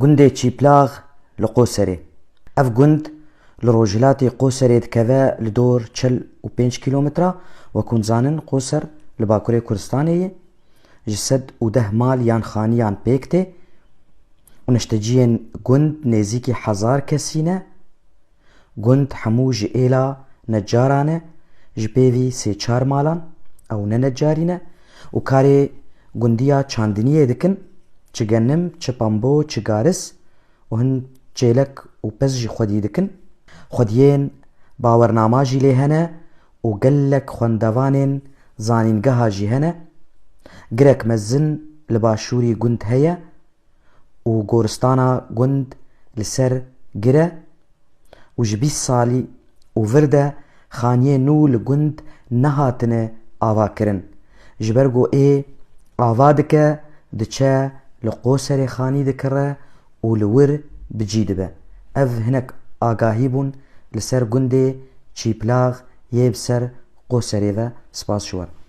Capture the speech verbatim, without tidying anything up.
Gundê Çîplax li Qoserê. Ev gund li rojhilatê Qoserê dikeve li dor çil û pênc kîlometre. Wek hûn zanin, Qoser li bakurê Kurdistanê ye. Ji sed û deh mal yan xaniyan pêk tê û neşteciyên gund nêzîkî hezar kesî ne. Gund hemû ji êla necaran e, ji pêvî sê çar malan, ew ne necarî ne û karê gundiya çandiniyê dikin, çi genim, çi pambo, çi garis û hin çêlek û pez jî xwedî dikin. Xwediyên bawernama jî lê hene û gelek xwendevanên zanîngeha jî hene. Girek mezin li başûrî gund heye û goristana gund li ser gir e û ji bîst salî û vir de xaniyê nû li gund nehatine avakirin. Ji ber ku ê ava dike, diçe li Qoserê xanî dikire û li wir bi cî dibe. Ev hinek agahî bûn li ser gundê Çîplax yê bi ser Qoserê ve. Spas ji we re.